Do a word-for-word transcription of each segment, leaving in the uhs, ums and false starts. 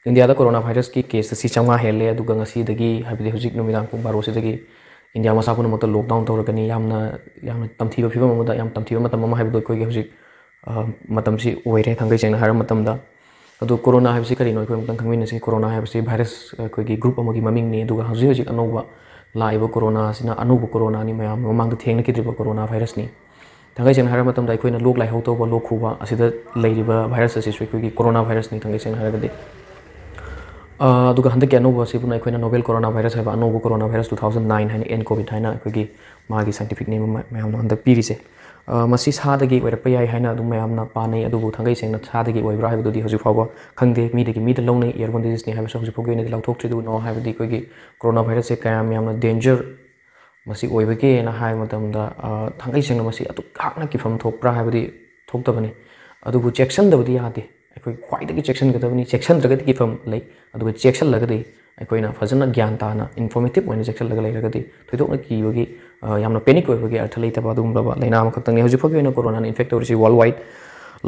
ꯏꯟꯗꯤꯌꯥꯗ corona ꯚꯥꯏꯔꯁꯀꯤ case ꯑꯁꯤ ꯆꯥꯝꯃꯉꯥ ꯍꯦꯜꯂꯦ꯫ ꯑꯗꯨꯒ ꯉꯁꯤꯗꯒꯤ, ꯍꯥꯏꯕꯗꯤ ꯍꯧꯖꯤꯛ ꯅꯨꯃꯤꯗꯥꯡ ꯄꯨꯡ ꯕꯥꯔꯣꯁꯤꯗꯒꯤ ꯏꯟꯗꯤꯌꯥ ꯃꯁꯥ ꯄꯨꯝꯅꯃꯛꯇ ꯂꯣꯛꯗꯥꯎꯟ ꯇꯧꯔꯒꯅꯤ꯫ ꯌꯥꯝꯅ, ꯌꯥꯝꯅ ꯇꯝꯊꯤꯕ ꯐꯤꯕꯝ ꯑꯃꯗ, ꯌꯥꯝ ꯇꯝꯊꯤꯕ ꯃꯇꯝ ꯑꯃ ꯍꯥꯏꯕꯗꯣ ꯑꯩꯈꯣꯏꯒꯤ ꯍꯧꯖꯤꯛ, ꯑ, ꯃꯇꯝꯁꯤ ꯑꯣꯏꯔꯦ, ꯊꯥꯡꯒꯩ ꯁꯦꯡꯅ ꯍꯥꯏꯔꯕ ꯃꯇꯝꯗ꯫ ꯑꯗꯣ ꯀꯣꯔꯣꯅꯥ ꯍꯥꯏꯕꯁꯤ ꯀꯔꯤꯅꯣ ꯑꯩꯈꯣꯏ ꯑꯃꯨꯛꯇꯪ ꯈꯪꯃꯤꯟꯅꯁꯤ꯫ ꯀꯣꯔꯣꯅꯥ ꯍꯥꯏꯕꯁꯤ ꯚꯥꯏꯔꯁ, ꯑꯩꯈꯣꯏꯒꯤ ꯒ꯭ꯔꯨꯞ ꯑꯃꯒꯤ ꯃꯃꯤꯡꯅꯤ꯫ ꯑꯗꯨꯒ ꯍꯧꯖꯤꯛ ꯍꯧꯖꯤꯛ ꯑꯅꯧꯕ ꯂꯥꯛꯏꯕ ꯀꯣꯔꯣꯅꯥ ꯑꯁꯤꯅ ꯑꯅꯧꯕ ꯀꯣꯔꯣꯅꯥꯅꯤ, ꯃꯌꯥꯝ ꯃꯃꯥꯡꯗ ꯊꯦꯡꯅꯈꯤꯗ꯭ꯔꯤꯕ ꯀꯣꯔꯣꯅꯥ ꯚꯥꯏꯔꯁꯅꯤ꯫ ꯊꯥꯡꯒꯩ ꯁꯦꯡꯅ ꯍꯥꯏꯔꯕ ꯃꯇꯝꯗ ꯑꯩꯈꯣꯏꯅ ꯂꯣꯛ ꯂꯥꯏꯍꯧ ꯇꯧꯕ, ꯂꯣꯛ ꯈꯨꯕ ꯑꯁꯤꯗ ꯂꯩꯔꯤꯕ ꯚꯥꯏꯔꯁ ꯑꯁꯤꯁꯨ ꯑꯩꯈꯣꯏꯒꯤ ꯀꯣꯔꯣꯅꯥ ꯚꯥꯏꯔꯁꯅꯤ, ꯊꯥꯡꯒꯩ ꯁꯦꯡꯅ ꯍꯥꯏꯔꯒꯗꯤ꯫ ꯑ, ꯑꯗꯨꯒ ꯍꯟꯗꯛꯀꯤ ꯑꯅꯧꯕ ꯑꯁꯤꯕꯨꯅ ꯑꯩꯈꯣꯏꯅ ꯅꯣꯕꯦꯜ ꯀꯣꯔꯣꯅꯥ ꯚꯥꯏꯔꯁ ꯍꯥꯏꯕ, ꯑꯅꯧꯕ corona virus two thousand nine ꯍꯥꯏꯅ, ꯑꯦꯟ ꯀꯣꯚꯤꯗ ꯍꯥꯏꯅ ꯑꯩꯈꯣꯏꯒꯤ ꯃꯥꯒꯤ ꯁꯥꯏꯟꯇꯤꯐꯤꯛ ꯅꯦꯝ ꯑꯃ ꯃꯌꯥꯝꯅ ꯍꯟꯗꯛ ꯄꯤꯔꯤꯁꯦ꯫ ꯑ, ꯃꯁꯤ ꯁꯥꯗꯒꯤ ꯑꯣꯏꯔꯛꯄ ꯌꯥꯏ ꯍꯥꯏꯅ ꯑꯗꯨꯝ ꯃꯌꯥꯝꯅ ꯄꯥꯅꯩ, ꯑꯗꯨꯕꯨ ꯊꯥꯡꯒꯩ ꯁꯦꯡꯅ ꯁꯥꯗꯒꯤ ꯑꯣꯏꯕ꯭ꯔꯥ ꯍꯥꯏꯕꯗꯨꯗꯤ ꯍꯧꯖꯤꯛ ꯐꯥꯎꯕ ꯈꯪꯗꯦ꯫ ꯃꯤꯗꯒꯤ ꯃꯤꯗ ꯂꯧꯅꯩ, ꯑꯦꯌꯔꯕꯣꯟ ꯗꯤꯖꯤꯖꯅꯤ ꯍꯥꯏꯕꯁꯨ ꯍꯧꯖꯤꯛ ꯐꯥꯎꯒꯤ ꯑꯣꯏꯅꯗꯤ ꯂꯥꯎꯊꯣꯛꯇ꯭ꯔꯤ꯫ ꯑꯗꯨꯕꯨ ꯍꯥꯏꯕꯗꯤ ꯑꯩꯈꯣꯏꯒꯤ ꯀꯣꯔꯣꯅꯥ ꯚꯥꯏꯔꯁꯁꯦ ꯀꯌꯥꯝ ꯌꯥꯝꯅ ꯗꯦꯟꯖꯔ ꯃꯁꯤ ꯑꯣꯏꯕꯒꯦꯅ ꯍꯥꯏꯕ ꯃꯇꯝꯗ, ꯑ, ꯊꯥꯡꯒꯩ ꯁꯦꯡꯅ ꯃꯁꯤ ꯑꯗꯨꯛ ꯌꯥꯝꯅ ꯀꯤꯐꯝ ꯊꯣꯛꯄ꯭ꯔꯥ ꯍꯥꯏꯕꯗꯤ ꯊꯣꯛꯇꯕꯅꯤ꯫ ꯑꯗꯨꯕꯨ ꯆꯦꯛꯁꯤꯟꯗꯕꯗꯤ ꯌꯥꯗꯦ꯫ ꯑꯩꯈꯣꯏ ꯈ꯭ꯋꯥꯏꯗꯒꯤ ꯆꯦꯛꯁꯤꯟꯒꯗꯕꯅꯤ꯫ ꯆꯦꯛꯁꯤꯟꯗ꯭ꯔꯒꯗꯤ ꯀꯤꯐꯝ ꯂꯩ, ꯑꯗꯨꯒ ꯆꯦꯛꯁꯤꯜꯂꯒꯗꯤ ꯑꯩꯈꯣꯏꯅ ꯐꯖꯅ ꯒ꯭ꯌꯥꯟ ꯇꯥꯅ, ꯏꯟꯐꯣꯔꯃꯦꯇꯤꯞ ꯑꯣꯏꯅ ꯆꯦꯛꯁꯤꯜꯂꯒ ꯂꯩꯔꯒꯗꯤ ꯊꯣꯏꯗꯣꯛꯅ ꯀꯤꯕꯒꯤ, ꯑ, ꯌꯥꯝꯅ ꯄꯦꯅꯤꯛ ꯑꯣꯏꯕꯒꯤ ꯑꯔꯊ ꯂꯩꯇꯕ ꯑꯗꯨꯒꯨꯝꯂꯕ ꯂꯥꯏꯅꯥ ꯑꯃꯈꯛꯇꯪꯅꯤ꯫ ꯍꯧꯖꯤꯛ ꯐꯥꯎꯒꯤ ꯑꯣꯏꯅ ꯀꯣꯔꯣꯅꯥꯅ ꯏꯟꯐꯦꯛ ꯇꯧꯔꯤꯁꯤ ꯋꯥꯔꯜ ꯋꯥꯏꯗ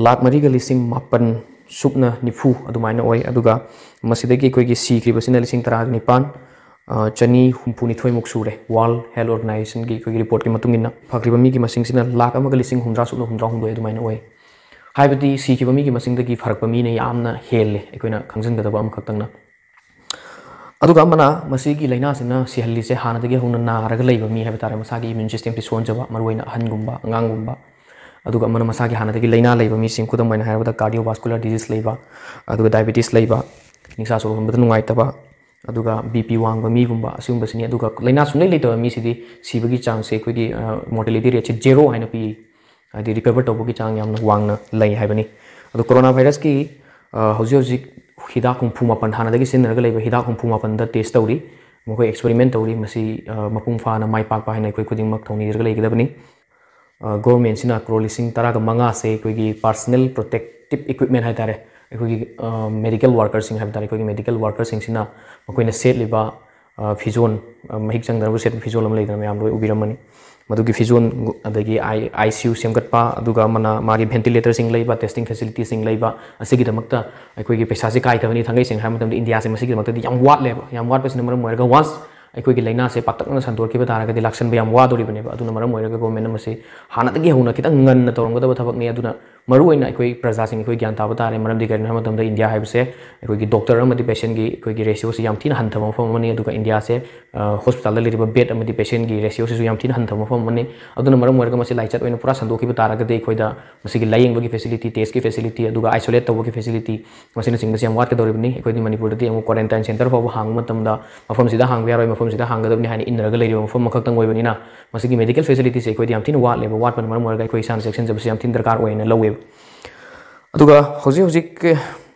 ꯂꯥꯈ ꯃꯔꯤꯒ ꯂꯤꯁꯤꯡ ꯃꯥꯄꯟ ꯁꯨꯞꯅ ꯅꯤꯐꯨ ꯑꯗꯨꯃꯥꯏꯅ ꯑꯣꯏ꯫ ꯑꯗꯨꯒ ꯃꯁꯤꯗꯒꯤ ꯑꯩꯈꯣꯏꯒꯤ ꯁꯤꯈ꯭ꯔꯤꯕꯁꯤꯅ ꯂꯤꯁꯤꯡ ꯇꯔꯥꯒ ꯅꯤꯄꯥꯟ, ꯑ, ꯆꯅꯤ ꯍꯨꯝꯐꯨꯅꯤꯊꯣꯏꯃꯨꯛ ꯁꯨꯔꯦ꯫ ꯋꯥꯔꯜ ꯍꯦꯜꯊ ꯑꯣꯔꯒꯅꯥꯏꯖꯦꯁꯟꯒꯤ ꯑꯩꯈꯣꯏꯒꯤ ꯔꯤꯄꯣꯔꯠꯀꯤ ꯃꯇꯨꯡ ꯏꯟꯅ ꯐꯈ꯭ꯔꯤꯕ ꯃꯤꯒꯤ ꯃꯁꯤꯡꯁꯤꯅ ꯂꯥꯈ ꯑꯃꯒ ꯂꯤꯁꯤꯡ ꯍꯨꯝꯗ꯭ꯔꯥ ꯁꯨꯞꯅ ꯍꯨꯝꯗ꯭ꯔꯥ ꯍꯨꯝꯗꯣꯏ ꯑꯗꯨꯃꯥꯏꯅ ꯑꯣꯏ꯫ ꯍꯥꯏꯕꯗꯤ ꯁꯤꯈꯤꯕ ꯃꯤꯒꯤ ꯃꯁꯤꯡꯗꯒꯤ ꯐꯔꯛꯄ ꯃꯤꯅ ꯌꯥꯝꯅ ꯍꯦꯜꯂꯦ, ꯑꯩꯈꯣꯏꯅ ꯈꯪꯖꯤꯟꯒꯗꯕ ꯑꯃꯈꯛꯇꯪꯅ꯫ ꯑꯗꯨꯒ ꯑꯃꯅ, ꯃꯁꯤꯒꯤ ꯂꯥꯏꯅꯥꯁꯤꯅ ꯁꯤꯍꯜꯂꯤꯁꯦ ꯍꯥꯟꯅꯗꯒꯤ ꯍꯧꯅ ꯅꯥꯔꯒ ꯂꯩꯕ ꯃꯤ ꯍꯥꯏꯕ ꯇꯥꯔꯦ, ꯃꯁꯥꯒꯤ ꯏꯃ꯭ꯌꯨꯟ ꯁꯤꯁꯇꯦꯝꯁꯤ ꯁꯣꯟꯖꯕ, ꯃꯔꯨꯑꯣꯏꯅ ꯑꯍꯟꯒꯨꯝꯕ, ꯑꯉꯥꯡꯒꯨꯝꯕ꯫ ꯑꯗꯨꯒ ꯑꯃꯅ ꯃꯁꯥꯒꯤ ꯍꯥꯟꯅꯗꯒꯤ ꯂꯥꯏꯅꯥ ꯂꯩꯕ ꯃꯤꯁꯤꯡ, ꯈꯨꯗꯝ ꯑꯣꯏꯅ ꯍꯥꯏꯔꯕꯗ ꯀꯥꯔꯗꯤꯑꯣꯚꯥꯁꯀꯨꯂꯔ ꯗꯤꯖꯤꯖ ꯂꯩꯕ, ꯑꯗꯨꯒ ꯗꯥꯏꯕꯦꯇꯤꯁ ꯂꯩꯕ, ꯅꯤꯡꯁꯥ ꯁꯣꯔ ꯍꯣꯟꯕꯗ ꯅꯨꯡꯉꯥꯏꯇꯕ, ꯑꯗꯨꯒ ꯕꯤ ꯄꯤ ꯋꯥꯡꯕ ꯃꯤꯒꯨꯝꯕ, ꯑꯁꯤꯒꯨꯝꯕꯁꯤꯅꯤ꯫ ꯑꯗꯨꯒ ꯂꯥꯏꯅꯥ ꯁꯨꯡꯂꯩ ꯂꯩꯇꯕ ꯃꯤꯁꯤꯗꯤ ꯁꯤꯕꯒꯤ ꯆꯥꯡꯁꯦ ꯑꯩꯈꯣꯏꯒꯤ, ꯑ, ꯃꯣꯔꯇꯦꯂꯤꯇꯤ ꯔꯦꯠꯁꯦ ꯖꯦꯔꯣ ꯍꯥꯏꯅ ꯄꯤ꯫ ꯍꯥꯏꯗꯤ ꯔꯤꯀꯚꯔ ꯇꯧꯕꯒꯤ ꯆꯥꯡ ꯌꯥꯝꯅ ꯋꯥꯡꯅ ꯂꯩ ꯍꯥꯏꯕꯅꯤ꯫ ꯑꯗꯣ ꯀꯣꯔꯣꯅꯥ ꯚꯥꯏꯔꯁꯀꯤ, ꯑ, ꯍꯧꯖꯤꯛ ꯍꯧꯖꯤꯛ ꯍꯤꯗꯥꯛ ꯍꯨꯝꯐꯨ ꯃꯥꯄꯟ, ꯍꯥꯟꯅꯗꯒꯤ ꯁꯤꯖꯤꯟꯅꯔꯒ ꯂꯩꯕ ꯍꯤꯗꯥꯛ ꯍꯨꯝꯐꯨ ꯃꯥꯄꯟꯗ ꯇꯦꯁ ꯇꯧꯔꯤ꯫ ꯃꯈꯣꯏ ꯑꯦꯛꯁꯄꯦꯔꯤꯃꯦꯟ ꯇꯧꯔꯤ꯫ ꯃꯁꯤ, ꯑ, ꯃꯄꯨꯡ ꯐꯥꯅ ꯃꯥꯏ ꯄꯥꯛꯄ ꯍꯥꯏꯅ ꯑꯩꯈꯣꯏ ꯈꯨꯗꯤꯡꯃꯛ ꯊꯧꯅꯤꯖꯔꯒ ꯂꯩꯒꯗꯕꯅꯤ꯫ ꯑ, ꯒꯣꯔꯃꯦꯟꯁꯤꯅ ꯀ꯭ꯔꯣꯔ ꯂꯤꯁꯤꯡ ꯇꯔꯥꯒ ꯃꯉꯥꯁꯦ ꯑꯩꯈꯣꯏꯒꯤ ꯄꯥꯔꯁꯅꯦꯜ ꯄ꯭ꯔꯣꯇꯦꯛꯇꯤꯞ ꯏꯀ꯭ꯋꯤꯞꯃꯦꯟ ꯍꯥꯏ ꯇꯥꯔꯦ, ꯑꯩꯈꯣꯏꯒꯤ, ꯑ, ꯃꯦꯗꯤꯀꯦꯜ ꯋꯥꯔꯀꯔꯁꯤꯡ ꯍꯥꯏꯕ ꯇꯥꯔꯦ, ꯑꯩꯈꯣꯏꯒꯤ ꯃꯦꯗꯤꯀꯦꯜ ꯋꯥꯔꯀꯔꯁꯤꯡꯁꯤꯅ ꯃꯈꯣꯏꯅ ꯁꯦꯠꯂꯤꯕ ꯐꯤꯖꯣꯜ, ꯃꯍꯤꯛ ꯆꯪꯗꯅꯕ ꯁꯦꯠꯄ ꯐꯤꯖꯣꯜ ꯑꯃ ꯂꯩꯗꯅ, ꯃꯌꯥꯝ ꯂꯣꯏ ꯎꯕꯤꯔꯝꯃꯅꯤ꯫ ꯃꯗꯨꯒꯤ ꯐꯤꯖꯣꯜ, ꯑꯗꯒꯤ ꯑꯥꯏ ꯁꯤ ꯌꯨ ꯁꯦꯝꯒꯠꯄ, ꯑꯗꯨꯒ ꯑꯃꯅ ꯃꯥꯒꯤ ventilatorꯁꯤꯡ ꯂꯩꯕ, testing facilityꯁꯤꯡ ꯂꯩꯕ, ꯑꯁꯤꯒꯤꯗꯃꯛꯇ ꯑꯩꯈꯣꯏꯒꯤ ꯄꯩꯁꯥꯁꯦ ꯀꯥꯏꯊꯕꯅꯤ꯫ ꯊꯥꯡꯒꯩ ꯁꯦꯡꯅ ꯍꯥꯏꯕ ꯃꯇꯝꯗ ꯏꯟꯗꯤꯌꯥꯁꯦ ꯃꯁꯤꯒꯤꯗꯃꯛꯇꯗꯤ ꯌꯥꯝ ꯋꯥꯠꯂꯦꯕ꯫ ꯌꯥꯝ ꯋꯥꯠꯄꯁꯤꯅ ꯃꯔꯝ ꯑꯣꯏꯔꯒ once ꯑꯩꯈꯣꯏꯒꯤ ꯂꯥꯏꯅꯥꯁꯦ ꯄꯥꯛꯇꯛꯅꯅ ꯁꯟꯗꯣꯔꯛꯈꯤꯕ ꯇꯥꯔꯒꯗꯤ ꯂꯥꯛꯁꯟꯕ ꯌꯥꯝ ꯋꯥꯗꯣꯔꯤꯕꯅꯦꯕ꯫ ꯑꯗꯨꯅ ꯃꯔꯝ ꯑꯣꯏꯔꯒ governmentꯅ ꯃꯁꯤ ꯍꯥꯟꯅꯗꯒꯤ ꯍꯧꯅ ꯈꯤꯇꯪ ꯉꯟꯅ ꯇꯧꯔꯝꯒꯗꯕ ꯊꯕꯛꯅꯤ꯫ ꯑꯗꯨꯅ ꯃꯔꯨꯑꯣꯏꯅ ꯑꯩꯈꯣꯏ ꯄ꯭ꯔꯖꯥꯁꯤꯡ ꯑꯩꯈꯣꯏ ꯒ꯭ꯌꯥꯟ ꯇꯥꯕ ꯇꯥꯔꯦ꯫ ꯃꯔꯝꯗꯤ ꯀꯔꯤꯒꯤꯅꯣ ꯍꯥꯏꯕ ꯃꯇꯝꯗ ꯏꯟꯗꯤꯌꯥ ꯍꯥꯏꯕꯁꯦ ꯑꯩꯈꯣꯏꯒꯤ doctor ꯑꯃꯗꯤ patientꯀꯤ ꯑꯩꯈꯣꯏꯒꯤ ratioꯁꯤ ꯌꯥꯝ ꯊꯤꯅ ꯍꯟꯊꯕ ꯃꯐꯝ ꯑꯃꯅꯤ꯫ ꯑꯗꯨꯒ ꯏꯟꯗꯤꯌꯥꯁꯦ hospitalꯗ ꯂꯩꯔꯤꯕ bed ꯑꯃꯗꯤ patientꯀꯤ ratioꯁꯤꯁꯨ ꯌꯥꯝ ꯊꯤꯅ ꯍꯟꯊꯕ ꯃꯐꯝ ꯑꯃꯅꯤ꯫ ꯑꯗꯨꯅ ꯃꯔꯝ ꯑꯣꯏꯔꯒ ꯃꯁꯤ ꯂꯥꯏꯆꯠ ꯑꯣꯏꯅ ꯄꯨꯔꯥ ꯁꯟꯗꯣꯛꯈꯤꯕ ꯇꯥꯔꯒꯗꯤ ꯑꯩꯈꯣꯏꯗ ꯃꯁꯤꯒꯤ ꯂꯥꯌꯦꯡꯕꯒꯤ facility, testꯀꯤ facility, ꯑꯗꯨꯒ isolate ꯇꯧꯕꯒꯤ facility, ꯃꯁꯤꯅꯆꯤꯡꯕꯁꯤ ꯌꯥꯝ ꯋꯥꯠꯀꯗꯧꯔꯤꯕꯅꯤ꯫ ꯑꯩꯈꯣꯏꯗꯤ ꯃꯅꯤꯄꯨꯔꯗꯗꯤ ꯑꯃꯨꯛ quarantine centre ꯐꯥꯎꯕ ꯍꯥꯡꯕ ꯃꯇꯝꯗ ꯃꯐꯝꯁꯤꯗ ꯍꯥꯡꯕ ꯌꯥꯔꯣꯏ, ꯃꯐꯝꯁꯤꯗ ꯍꯥꯡꯒꯗꯕꯅꯤ ꯍꯥꯏꯅ ꯏꯟꯅꯔꯒ ꯂꯩꯔꯤꯕ ꯃꯐꯝ ꯑꯃꯈꯛꯇꯪ ꯑꯣꯏꯕꯅꯤꯅ ꯃꯁꯤꯒꯤ medical facilityꯁꯦ ꯑꯩꯈꯣꯏꯗꯤ ꯌꯥꯝ ꯊꯤꯅ ꯋꯥꯠꯂꯦꯕ꯫ ꯋꯥꯠꯄꯅ ꯃꯔꯝ ꯑꯣꯏꯔꯒ ꯑꯩꯈꯣꯏ ꯏꯁꯥꯅ ꯆꯦꯛꯁꯤꯟꯖꯕꯁꯤ ꯌꯥꯝ ꯊꯤꯅ ꯗꯔꯀꯥꯔ ꯑꯣꯏꯅ ꯂꯧꯋꯦꯕ꯫ ꯑꯗꯨꯒ ꯍꯧꯖꯤꯛ ꯍꯧꯖꯤꯛ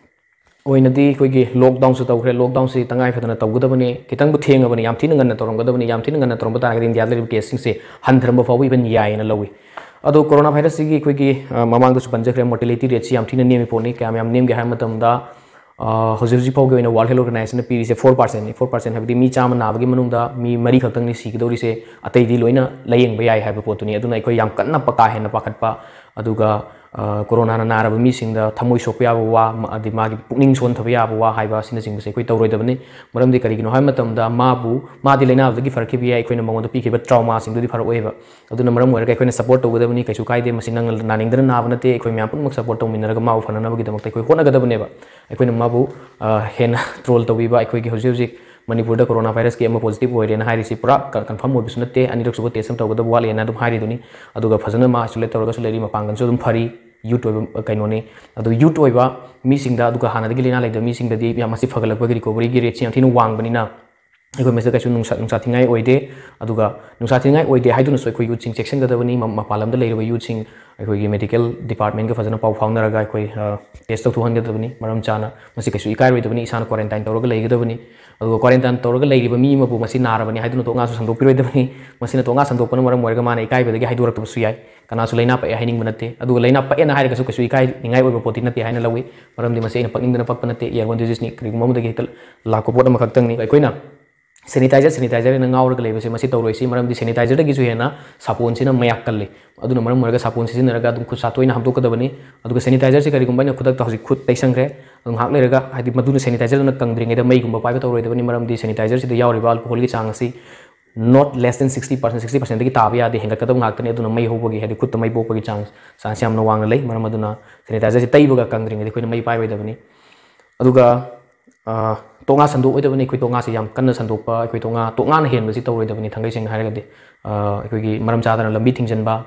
ꯑꯣꯏꯅꯗꯤ ꯑꯩꯈꯣꯏꯒꯤ lockdownꯁꯨ ꯇꯧꯈ꯭ꯔꯦ꯫ Lockdownꯁꯤ ꯇꯉꯥꯏ ꯐꯗꯅ ꯇꯧꯒꯗꯕꯅꯤ꯫ ꯈꯤꯇꯪꯕꯨ ꯊꯦꯡꯉꯕꯅꯤ, ꯌꯥꯝ ꯊꯤꯅ ꯉꯟꯅ ꯇꯧꯔꯝꯒꯗꯕꯅꯤ꯫ ꯌꯥꯝ ꯊꯤꯅ ꯉꯟꯅ ꯇꯧꯔꯝꯕ ꯇꯥꯔꯒꯗꯤ ꯏꯟꯗꯤꯌꯥꯗ ꯂꯩꯔꯤꯕ caseꯁꯤꯡꯁꯦ ꯍꯟꯊꯔꯝꯕ ꯐꯥꯎꯕ even ꯌꯥꯏꯌꯦꯅ ꯂꯧꯏ꯫ ꯑꯗꯣ coronavirusꯁꯤꯒꯤ ꯑꯩꯈꯣꯏꯒꯤ, ꯑ, ꯃꯃꯥꯡꯗꯁꯨ ꯄꯟꯖꯈ꯭ꯔꯦ, mortality rateꯁꯤ ꯌꯥꯝ ꯊꯤꯅ ꯅꯦꯝꯃꯤ ꯄꯣꯠꯅꯤ꯫ ꯀꯌꯥꯝ ꯌꯥꯝ ꯅꯦꯝꯒꯦ ꯍꯥꯏꯕ ꯃꯇꯝꯗ, ꯑ, ꯍꯧꯖꯤꯛ ꯍꯧꯖꯤꯛ ꯐꯥꯎꯒꯤ ꯑꯣꯏꯅ World Health Organizationꯅ ꯄꯤꯔꯤꯁꯦ four percentꯅꯤ꯫ Four percent ꯍꯥꯏꯕꯗꯤ ꯃꯤ ꯆꯥꯝꯃ ꯅꯥꯕꯒꯤ ꯃꯅꯨꯡꯗ ꯃꯤ ꯃꯔꯤ ꯈꯛꯇꯪꯅꯤ ꯁꯤꯒꯗꯧꯔꯤꯁꯦ, ꯑꯇꯩꯗꯤ ꯂꯣꯏꯅ ꯂꯥꯌꯦꯡꯕ ꯌꯥꯏ ꯍꯥꯏꯕ ꯄꯣꯠꯇꯨꯅꯤ꯫ ꯑꯗꯨꯅ ꯑꯩꯈꯣꯏ ꯌꯥꯝ ꯀꯟꯅ ꯄ-, ꯀꯥ ꯍꯦꯟꯅ ꯄꯥꯈꯠꯄ, ꯑꯗꯨꯒ, ꯑ, coronaꯅ ꯅꯥꯔꯕ ꯃꯤꯁꯤꯡꯗ ꯊꯃꯣꯏ ꯁꯣꯛꯄ ꯌꯥꯕ ꯋꯥ, ꯃ-, ꯑꯗꯩ ꯃꯥꯒꯤ ꯄꯨꯛꯅꯤꯡ ꯁꯣꯟꯊꯕ ꯌꯥꯕ ꯋꯥ ꯍꯥꯏꯕ ꯑꯁꯤꯅꯆꯤꯡꯕꯁꯦ ꯑꯩꯈꯣꯏ ꯇꯧꯔꯣꯏꯗꯕꯅꯤ꯫ ꯃꯔꯝꯗꯤ ꯀꯔꯤꯒꯤꯅꯣ ꯍꯥꯏꯕ ꯃꯇꯝꯗ ꯃꯥꯕꯨ, ꯃꯥꯗꯤ ꯂꯥꯏꯅꯥꯗꯨꯗꯒꯤ ꯐꯔꯛꯈꯤꯕ ꯌꯥꯏ, ꯑꯩꯈꯣꯏꯅ ꯃꯉꯣꯟꯗ ꯄꯤꯈꯤꯕ traumaꯁꯤꯡꯗꯨꯗꯤ ꯐꯔꯛꯑꯣꯏꯕ꯫ ꯑꯗꯨꯅ ꯃꯔꯝ ꯑꯣꯏꯔꯒ ꯑꯩꯈꯣꯏꯅ support ꯇꯧꯒꯗꯕꯅꯤ꯫ ꯀꯩꯁꯨ ꯀꯥꯏꯗꯦ, ꯃꯁꯤ ꯅꯪꯅ ꯅꯥꯅꯤꯡꯗꯅ ꯅꯥꯕ ꯅꯠꯇꯦ꯫ ꯑꯩꯈꯣꯏ ꯃꯌꯥꯝ ꯄꯨꯝꯅꯃꯛ support ꯇꯧꯃꯤꯟꯅꯔꯒ ꯃꯥꯕꯨ ꯐꯅꯅꯕꯒꯤꯗꯃꯛꯇ ꯑꯩꯈꯣꯏ ꯍꯣꯠꯅꯒꯗꯕꯅꯦꯕ꯫ ꯑꯩꯈꯣꯏꯅ ꯃꯥꯕꯨ, ꯑ, ꯍꯦꯟꯅ troll ꯇꯧꯕꯤꯕ, ꯑꯩꯈꯣꯏꯒꯤ ꯍꯧꯖꯤꯛ ꯍꯧꯖꯤꯛ ꯃꯅꯤꯄꯨꯔꯗ coronavirusꯀꯤ ꯑꯃ positive ꯑꯣꯏꯔꯦꯅ ꯍꯥꯏꯔꯤꯁꯤ ꯄꯨꯔꯥ ꯀ-, confirm ꯑꯣꯏꯕꯁꯨ ꯅꯠꯇꯦ, ꯑꯅꯤꯔꯛ ꯁꯨꯕ test ꯑꯃ ꯇꯧꯒꯗꯕ ꯋꯥꯠꯂꯤꯅ ꯑꯗꯨꯝ ꯍꯥꯏꯔꯤꯗꯨꯅꯤ꯫ ꯑꯗꯨꯒ ꯐꯖꯅ ꯃꯥ isolate ꯇꯧꯔꯒꯁꯨ ꯂꯩꯔꯤ, ꯃꯄꯥꯡꯒꯜꯁꯨ ꯑꯗꯨꯝ ꯐꯔꯤ, youth ꯑꯣꯏꯕ, ꯑ, ꯀꯩꯅꯣꯅꯤ꯫ ꯑꯗꯨ youth ꯑꯣꯏꯕ ꯃꯤꯁꯤꯡꯗ, ꯑꯗꯨꯒ ꯍꯥꯟꯅꯗꯒꯤ ꯂꯥꯏꯅꯥ ꯂꯩꯇꯕ ꯃꯤꯁꯤꯡꯗꯗꯤ ꯌꯥꯝ, ꯃꯁꯤ ꯐꯒꯠꯂꯛꯄꯒꯤ recoveryꯒꯤ rateꯁꯤ ꯌꯥꯝ ꯊꯤꯅ ꯋꯥꯡꯕꯅꯤꯅ ꯑꯩꯈꯣꯏ ꯃꯁꯤꯗ ꯀꯩꯁꯨ ꯅꯨꯡꯁꯥ, ꯅꯨꯡꯁꯥ ꯊꯤꯅꯤꯡꯉꯥꯏ ꯑꯣꯏꯗꯦ꯫ ꯑꯗꯨꯒ ꯅꯨꯡꯁꯥ ꯊꯤꯅꯤꯡꯉꯥꯏ ꯑꯣꯏꯗꯦ ꯍꯥꯏꯗꯨꯅꯁꯨ ꯑꯩꯈꯣꯏ youthꯁꯤꯡ ꯆꯦꯛꯁꯤꯟꯒꯗꯕꯅꯤ꯫ ꯃ-, ꯃꯄꯥꯟ ꯂꯝꯗ ꯂꯩꯔꯤꯕ youthꯁꯤꯡ ꯑꯩꯈꯣꯏꯒꯤ medical departmentꯀ ꯐꯖꯅ ꯄꯥꯎ ꯐꯥꯎꯅꯔꯒ ꯑꯩꯈꯣꯏ, ꯑ, test ꯇꯧꯊꯣꯛꯍꯟꯒꯗꯕꯅꯤ ꯃꯔꯝ ꯆꯥꯅ꯫ ꯃꯁꯤ ꯀꯩꯁꯨ ꯏꯀꯥꯏꯔꯣꯏꯗꯕꯅꯤ, ꯏꯁꯥꯅ quarantine ꯇꯧꯔꯒ ꯂꯩꯒꯗꯕꯅꯤ꯫ ꯑꯗꯨꯒ quarantine ꯇꯧꯔꯒ ꯂꯩꯔꯤꯕ ꯃꯤ ꯑꯃꯕꯨ ꯃꯁꯤ ꯅꯥꯔꯕꯅꯤ ꯍꯥꯏꯗꯨꯅ ꯇꯣꯉꯥꯟꯁꯨ ꯁꯟꯗꯣꯛꯄꯤꯔꯣꯏꯗꯕꯅꯤ꯫ ꯃꯁꯤꯅ ꯇꯣꯉꯥꯟ ꯁꯟꯗꯣꯛꯄꯅ ꯃꯔꯝ ꯑꯣꯏꯔꯒ ꯃꯥꯅ ꯏꯀꯥꯏꯕꯗꯒꯤ ꯍꯥꯏꯗꯣꯔꯛꯇꯕꯁꯨ ꯌꯥꯏ꯫ ꯀꯅꯥꯁꯨ ꯂꯥꯏꯅꯥ ꯄꯛꯑꯦ ꯍꯥꯏꯅꯤꯡꯕ ꯅꯠꯇꯦ꯫ ꯑꯗꯨꯒ ꯂꯥꯏꯅꯥ ꯄꯛꯑꯦꯅ ꯍꯥꯏꯔꯒꯁꯨ ꯀꯩꯁꯨ ꯏꯀꯥꯏꯅꯤꯡꯉꯥꯏ ꯑꯣꯏꯕ ꯄꯣꯠꯇꯤ ꯅꯠꯇꯦ ꯍꯥꯏꯅ ꯂꯧꯏ꯫ ꯃꯔꯝꯗꯤ ꯃꯁꯤ ꯑꯩꯅ ꯄꯛꯅꯤꯡꯗꯅ ꯄꯛꯄ ꯅꯠꯇꯦ, airborne diseaseꯅꯤ, ꯀꯔꯤꯒꯨꯝꯕ ꯑꯃꯗꯒꯤ ꯍꯦꯛꯇ ꯂꯥꯛꯄ ꯄꯣꯠ ꯑꯃꯈꯛꯇꯪꯅꯤ꯫ ꯑꯩꯈꯣꯏꯅ ꯁꯦꯅꯤꯇꯥꯏꯖꯔ, ꯁꯦꯅꯤꯇꯥꯏꯖꯔ ꯍꯥꯏꯅ ꯉꯥꯎꯔꯒ ꯂꯩꯕꯁꯦ ꯃꯁꯤ ꯇꯧꯔꯣꯏꯁꯤ꯫ ꯃꯔꯝꯗꯤ ꯁꯦꯅꯤꯇꯥꯏꯖꯔꯗꯒꯤꯁꯨ ꯍꯦꯟꯅ ꯁꯥꯄꯣꯟꯁꯤꯅ ꯃꯌꯥꯛ ꯀꯜꯂꯤ꯫ ꯑꯗꯨꯅ ꯃꯔꯝ ꯑꯣꯏꯔꯒ ꯁꯥꯄꯣꯟ ꯁꯤꯖꯤꯟꯅꯔꯒ ꯑꯗꯨꯝ ꯈꯨꯠ ꯁꯥ ꯇꯣꯏꯅ ꯍꯥꯝꯗꯣꯛꯀꯗꯕꯅꯤ꯫ ꯑꯗꯨꯒ ꯁꯦꯅꯤꯇꯥꯏꯖꯔꯁꯤ ꯀꯔꯤꯒꯨꯝꯕ ꯑꯩꯅ ꯈꯨꯗꯛꯇ ꯍꯧꯖꯤꯛ ꯈꯨꯠ ꯇꯩꯁꯟꯈ꯭ꯔꯦ, ꯑꯗꯨ ꯉꯥꯏꯍꯥꯛ ꯂꯩꯔꯒ, ꯍꯥꯏꯗꯤ, ꯃꯗꯨꯅ ꯁꯦꯅꯤꯇꯥꯏꯖꯔꯗꯨꯅ ꯀꯪꯗ꯭ꯔꯤꯉꯩꯗ ꯃꯩꯒꯨꯝꯕ ꯄꯥꯏꯕ ꯇꯧꯔꯣꯏꯗꯕꯅꯤ꯫ ꯃꯔꯝꯗꯤ ꯁꯦꯅꯤꯇꯥꯏꯖꯔꯁꯤꯗ ꯌꯥꯎꯔꯤꯕ ꯑꯜꯀꯣꯍꯣꯜꯒꯤ ꯆꯥꯡ ꯑꯁꯤ not less than sixty percent, sixty percentꯗꯒꯤ ꯇꯥꯕ ꯌꯥꯗꯦ, ꯍꯦꯟꯒꯠꯀꯗꯕ ꯉꯥꯛꯇꯅꯤ꯫ ꯑꯗꯨꯅ ꯃꯩ ꯍꯧꯕꯒꯤ, ꯍꯥꯏꯗꯤ ꯈꯨꯠꯇ ꯃꯩ ꯄꯣꯛꯄꯒꯤ ꯆꯥꯡ, ꯆꯥꯡꯁꯤ ꯌꯥꯝꯅ ꯋꯥꯡꯅ ꯂꯩ꯫ ꯃꯔꯝ ꯑꯗꯨꯅ ꯁꯦꯅꯤꯇꯥꯏꯖꯔꯁꯤ ꯇꯩꯕꯒ ꯀꯪꯗ꯭ꯔꯤꯉꯩꯗ ꯑꯩꯈꯣꯏꯅ ꯃꯩ ꯄꯥꯏꯔꯣꯏꯗꯕꯅꯤ꯫ ꯑꯗꯨꯒ, ꯑ, ꯇꯣꯉꯥ ꯁꯟꯗꯣꯛꯑꯣꯏꯗꯕꯅꯤ꯫ ꯑꯩꯈꯣꯏ ꯇꯣꯉꯥꯁꯤ ꯌꯥꯝ ꯀꯟꯅ ꯁꯟꯗꯣꯛꯄ, ꯑꯩꯈꯣꯏ ꯇꯣꯉꯥ, ꯇꯣꯉꯥꯅ ꯍꯦꯟꯕꯁꯤ ꯇꯧꯔꯣꯏꯗꯕꯅꯤ꯫ ꯊꯥꯡꯒꯩ ꯁꯦꯡꯅ ꯍꯥꯏꯔꯒꯗꯤ, ꯑ, ꯑꯩꯈꯣꯏꯒꯤ ꯃꯔꯝ ꯆꯥꯗꯅ ꯂꯝꯕꯤ ꯊꯤꯡꯖꯤꯟꯕ,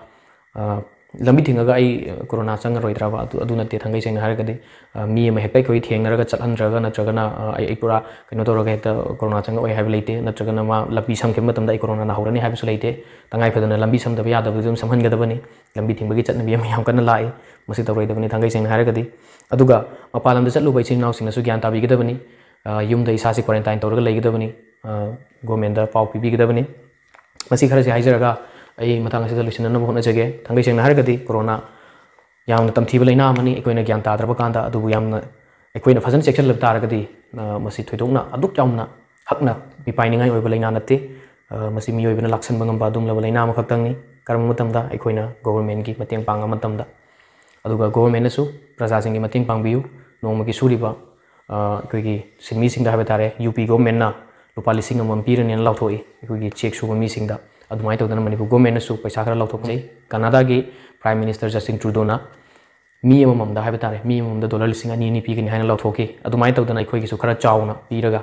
ꯑ, ꯂꯝꯕꯤ ꯊꯤꯡꯉꯒ ꯑꯩ, ꯑ, ꯀꯣꯔꯣꯅꯥ ꯆꯪꯉꯔꯣꯏꯗ꯭ꯔꯕ? ꯑꯗꯨ, ꯑꯗꯨ ꯅꯠꯇꯦ꯫ ꯊꯥꯡꯒꯩ ꯁꯦꯡꯅ ꯍꯥꯏꯔꯒꯗꯤ, ꯑ, ꯃꯤ ꯑꯃ ꯍꯦꯛꯇ ꯑꯩꯈꯣꯏ ꯊꯦꯡꯅꯔꯒ ꯆꯠꯍꯟꯗ꯭ꯔꯒ, ꯅꯠꯇ꯭ꯔꯒꯅ, ꯑ, ꯑꯩ, ꯑꯩ ꯄꯨꯔꯥ ꯀꯩꯅꯣ ꯇꯧꯔꯒ ꯍꯦꯛꯇ ꯀꯣꯔꯣꯅꯥ ꯆꯪꯉꯛꯑꯣꯏ ꯍꯥꯏꯕ ꯂꯩꯇꯦ, ꯅꯠꯇ꯭ꯔꯒꯅ ꯃꯥ ꯂꯝꯕꯤ ꯁꯝꯈꯤꯕ ꯃꯇꯝꯗ ꯑꯩ ꯀꯣꯔꯣꯅꯥ ꯅꯥꯍꯧꯔꯅꯤ ꯍꯥꯏꯕꯁꯨ ꯂꯩꯇꯦ꯫ ꯇꯉꯥꯏ ꯐꯗꯅ ꯂꯝꯕꯤ ꯁꯝꯗꯕ ꯌꯥꯗꯕꯗꯨ ꯑꯗꯨꯝ ꯁꯝꯍꯟꯒꯗꯕꯅꯤ꯫ ꯂꯝꯕꯤ ꯊꯤꯡꯕꯒꯤ ꯆꯠꯅꯕꯤ ꯑꯃ ꯌꯥꯝ ꯀꯟꯅ ꯂꯥꯛꯏ, ꯃꯁꯤ ꯇꯧꯔꯣꯏꯗꯕꯅꯤ꯫ ꯊꯥꯡꯒꯩ ꯁꯦꯡꯅ ꯍꯥꯏꯔꯒꯗꯤ, ꯑꯗꯨꯒ ꯃꯄꯥꯟ ꯂꯝꯗ ꯆꯠꯂꯨꯕ ꯏꯆꯤꯟ ꯏꯅꯥꯎꯁꯤꯡꯅꯁꯨ ꯒ꯭ꯌꯥꯟ ꯇꯥꯕꯤꯒꯗꯕꯅꯤ꯫ ꯑ, ꯌꯨꯝꯗ ꯏꯁꯥꯁꯤ quarantine ꯇꯧꯔꯒ ꯂꯩꯒꯗꯕꯅꯤ꯫ ꯑ, governmentꯗ ꯄꯥꯎ ꯄꯤꯕꯤꯒꯗꯕꯅꯤ꯫ ꯃꯁꯤ ꯈꯔꯁꯤ ꯍꯥꯏꯖꯔꯒ ꯑꯩ ꯃꯇꯥꯡ ꯑꯁꯤꯗ ꯂꯣꯏꯁꯤꯟꯅꯅꯕ ꯍꯣꯠꯅꯖꯒꯦ꯫ ꯊꯥꯡꯒꯩ ꯁꯦꯡꯅ ꯍꯥꯏꯔꯒꯗꯤ ꯀꯣꯔꯣꯅꯥ ꯌꯥꯝꯅ ꯇꯝꯊꯤꯕ ꯂꯩꯅꯥ ꯑꯃꯅꯤ꯫ ꯑꯩꯈꯣꯏꯅ ꯒ꯭ꯌꯥꯟ ꯇꯥꯗ꯭ꯔꯕ ꯀꯥꯟꯗ, ꯑꯗꯨꯕꯨ ꯌꯥꯝꯅ ꯑꯩꯈꯣꯏꯅ ꯐꯖꯅ ꯆꯦꯛꯁꯤꯜꯂꯕ ꯇꯥꯔꯒꯗꯤ, ꯑ, ꯃꯁꯤ ꯊꯣꯏꯗꯣꯛꯅ ꯑꯗꯨꯛ ꯌꯥꯝꯅ ꯍꯛꯅ ꯃꯤꯄꯥꯏꯅꯤꯡꯉꯥꯏ ꯑꯣꯏꯕ ꯂꯩꯅꯥ ꯅꯠꯇꯦ꯫ ꯑ, ꯃꯁꯤ ꯃꯤꯑꯣꯏꯕꯅ ꯂꯥꯛꯁꯟꯕ ꯉꯝꯕ ꯑꯗꯨꯒꯨꯝꯂꯕ ꯂꯩꯅꯥ ꯑꯃꯈꯛꯇꯪꯅꯤ꯫ ꯀꯔꯝꯕ ꯃꯇꯝꯗ? ꯑꯩꯈꯣꯏꯅ governmentꯀꯤ ꯃꯇꯦꯡ ꯄꯥꯡꯕ ꯃꯇꯝꯗ꯫ ꯑꯗꯨꯒ governmentꯅꯁꯨ ꯄ꯭ꯔꯖꯥꯁꯤꯡꯒꯤ ꯃꯇꯦꯡ ꯄꯥꯡꯕꯤꯌꯨ꯫ ꯅꯣꯡꯃꯒꯤ ꯁꯨꯔꯤꯕ, ꯑ, ꯑꯩꯈꯣꯏꯒꯤ ꯁꯤꯟꯃꯤꯁꯤꯡꯗ ꯍꯥꯏꯕ ꯇꯥꯔꯦ, UP governmentꯅ ꯂꯨꯄꯥ ꯂꯤꯁꯤꯡ ꯑꯃꯃꯝ ꯄꯤꯔꯅꯤꯅ ꯂꯥꯎꯊꯣꯛꯏ ꯑꯩꯈꯣꯏꯒꯤ cheque ꯁꯨꯕ ꯃꯤꯁꯤꯡꯗ꯫ ꯑꯗꯨꯃꯥꯏꯅ ꯇꯧꯗꯅ ꯃꯅꯤꯄꯨꯔ governmentꯅꯁꯨ ꯄꯩꯁꯥ ꯈꯔ ꯂꯥꯎꯊꯣꯛꯆꯩ꯫ ꯀꯅꯥꯗꯥꯒꯤ Prime Minister Justin Trudeauꯅ ꯃꯤ ꯑꯃꯃꯝꯗ ꯍꯥꯏꯕ ꯇꯥꯔꯦ, ꯃꯤ ꯑꯃꯃꯝꯗ dollar ꯂꯤꯁꯤꯡ ꯑꯅꯤ ꯑꯅꯤ ꯄꯤꯒꯅꯤ ꯍꯥꯏꯅ ꯂꯥꯎꯊꯣꯛꯈꯤ꯫ ꯑꯗꯨꯃꯥꯏꯅ ꯇꯧꯗꯅ ꯑꯩꯈꯣꯏꯒꯤꯁꯨ ꯈꯔ ꯆꯥꯎꯅ ꯄꯤꯔꯒ,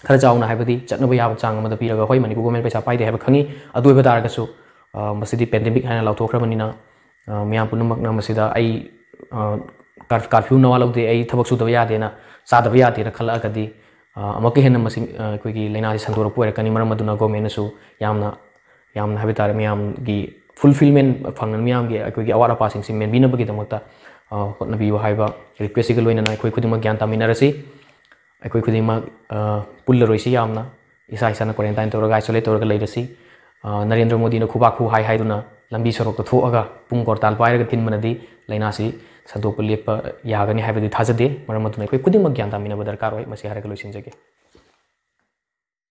ꯈꯔ ꯆꯥꯎꯅ ꯍꯥꯏꯕꯗꯤ ꯆꯠꯅꯕ ꯌꯥꯕ ꯆꯥꯡ ꯑꯃꯗ ꯄꯤꯔꯒ, ꯍꯣꯏ, ꯃꯅꯤꯄꯨꯔ government ꯄꯩꯁꯥ ꯄꯥꯏꯗꯦ ꯍꯥꯏꯕ ꯈꯪꯉꯤ, ꯑꯗꯨ ꯑꯣꯏꯕ ꯇꯥꯔꯒꯁꯨ, ꯑ, ꯃꯁꯤꯗꯤ pandemic ꯍꯥꯏꯅ ꯂꯥꯎꯊꯣꯛꯈ꯭ꯔꯕꯅꯤꯅ, ꯑ, ꯃꯌꯥꯝ ꯄꯨꯝꯅꯃꯛꯅ ꯃꯁꯤꯗ ꯑꯩ, ꯑ, ꯀꯥꯔ-, curfew ꯅꯋꯥ ꯂꯧꯗꯦ, ꯑꯩ ꯊꯕꯛ ꯁꯨꯗꯕ ꯌꯥꯗꯦꯅ, ꯆꯥꯗꯕ ꯌꯥꯗꯦꯅ ꯈꯜꯂꯛꯑꯒꯗꯤ, ꯑ, ꯑꯃꯨꯛꯀ ꯍꯦꯟꯅ ꯃꯁꯤ, ꯑ, ꯑꯩꯈꯣꯏꯒꯤ ꯂꯥꯏꯅꯥꯁꯤ ꯁꯟꯗꯣꯔꯛꯄ ꯑꯣꯏꯔꯛꯀꯅꯤ꯫ ꯃꯔꯝ ꯑꯗꯨꯅ governmentꯅꯁꯨ ꯌꯥꯝꯅ, ꯌꯥꯝꯅ ꯍꯥꯏꯕ ꯇꯥꯔꯦ, ꯃꯌꯥꯝꯒꯤ fulfillment ꯐꯪꯅ ꯃꯤꯌꯥꯝꯒꯤ ꯑꯩꯈꯣꯏꯒꯤ ꯑꯋꯥꯠ ꯑꯄꯥꯁꯤꯡꯁꯤ ꯃꯦꯟꯕꯤꯅꯕꯒꯤꯗꯃꯛꯇ, ꯑ, ꯍꯣꯠꯅꯕꯤꯌꯨ ꯍꯥꯏꯕ requestꯁꯤꯒ ꯂꯣꯏꯅꯅ ꯑꯩꯈꯣꯏ ꯈꯨꯗꯤꯡꯃꯛ ꯒ꯭ꯌꯥꯟ ꯇꯥꯃꯤꯟꯅꯔꯁꯤ꯫ ꯑꯩꯈꯣꯏ ꯈꯨꯗꯤꯡꯃꯛ, ꯑ, ꯄꯨꯜꯂꯔꯣꯏꯁꯤ ꯌꯥꯝꯅ, ꯏꯁꯥ ꯏꯁꯥꯅ quarantine ꯇꯧꯔꯒ, isolate ꯇꯧꯔꯒ ꯂꯩꯔꯁꯤ꯫ ꯑ, ꯅꯔꯦꯟꯗ꯭ꯔ ꯃꯣꯗꯤꯅ ꯈꯨꯕꯥꯛ ꯈꯨ ꯍꯥꯏ ꯍꯥꯏꯗꯨꯅ ꯂꯝꯕꯤ ꯁꯣꯔꯣꯛꯇ ꯊꯣꯛꯑꯒ ꯄꯨꯡ ꯀꯣꯔꯇꯥꯜ ꯄꯥꯏꯔꯒ ꯊꯤꯟꯕꯅꯗꯤ ꯂꯥꯏꯅꯥꯁꯤ ꯁꯟꯗꯣꯛꯄ ꯂꯦꯞꯄ ꯌꯥꯒꯅꯤ ꯍꯥꯏꯕꯗꯤ ꯊꯥꯖꯗꯦ꯫ ꯃꯔꯝ ꯑꯗꯨꯅ ꯑꯩꯈꯣꯏ ꯈꯨꯗꯤꯡꯃꯛ ꯒ꯭ꯌꯥꯟ ꯇꯥꯃꯤꯟꯅꯕ ꯗꯔꯀꯥꯔ ꯑꯣꯏ꯫ ꯃꯁꯤ ꯍꯥꯏꯔꯒ ꯂꯣꯏꯁꯤꯟꯖꯒꯦ꯫